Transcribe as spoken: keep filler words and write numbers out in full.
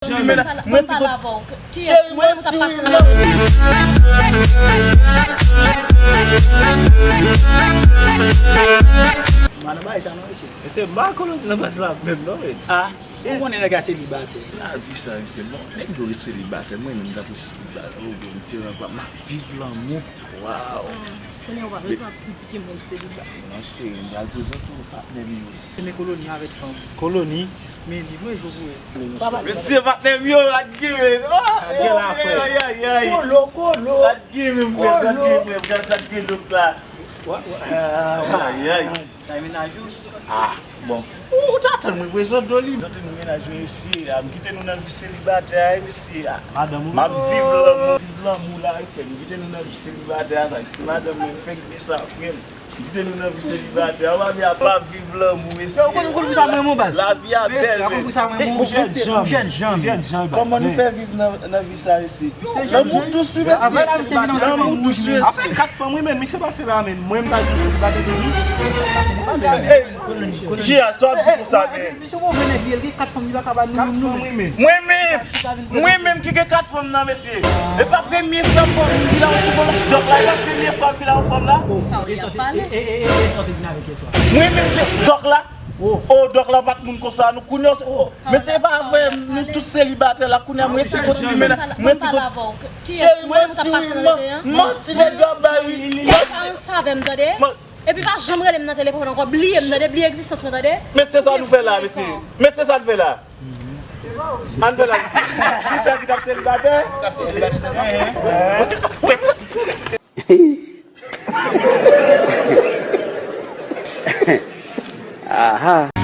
Di men, mwen ti kout. Cheri, mwen ti wi. Mano, bay sa non, mesye. Mesye, m pa konn nan baz la menm non, men. Ah, ou konnen nèg la selibatè. Lavi sa, mesye, bon, nèg yo ret selibatè, mwen menm m ta pou selibatè. Oh, bon, mesye, m ap viv lanmou. Waw. Kounye a w pa bezwen ap kritike moun ki selibatè. Non, cheri, m pral prezante w patnè m yo. Se men Koloni avèk fanm. Koloni? Men li mwen jwe pou Mesye, patnè m yo, Adgimen. Oh, Adgimen la, frè. Ay, ay, ay. Kolo, kolo. Adgimen, frè, Adgimen, frè, Adgimen, donk la. Ay, ay. Sa e mennaj ou? Ah, bon. Ou, ou ta tann mwen prezante w li. Prezante nou mennaj mwen, mesye. Ah, m kite nou nan vi selibatè a, mesye. Ah, madanm ou? M ap viv lanmou, viv lanmou la, wi, frè. M kite nou nan vi selibatè a, sa. Ti madanm mwen, fèk di sa, frè m. M kite nou nan vi selibatè a, w ap viv lanmou, mesye. Yo, ou konn, ou konn pou sa mwen, mon baz. Lavi a bèl, men. Ou jèn janm. Ou jèn janm. Ou jèn janm, baz. Kòman nou fè viv nan, nan vi sa, mesye? Lanmou dous wi, mesye. Lanmou dous wi, mesye. Apre kat fanm wi, men misye pase la, men mwen m ta jwenn selibatè de li. Hey, Jia, sa w ap di konsa, men. Misye bon vre nèg li, li gen kat fanm, li pa ka ba nou youn nou menm. Mwen menm, mwen menm ki gen kat fanm nan, mesye. E pa premye fwa m vin la, yon ti fanm, dòk la, e pa premye fwa m vin la, yon fanm la. E sa w te, e, e, e, e sa w te vin avèk yè swa? Mwen menm, dòk la. Oh, dòk la pa t moun konsa, nou kounye a, oh, mesye, e pa vre, nou tout selibatè la, kounye a, mwen si kot ti men, mwen si kot. Cheri, manti wi, man-, manti nèg yo ap bay wi. Manti. Epi pa janm rele m nan telefòn ankò, bliye m tande, bliye egzistans mwen tande. Men se sa nou fè la, mesye. Men se sa nou fè la. Ann fè la, mesye. Kisa ki t ap selibatè? Ki t ap selibatè sèlman? Aha.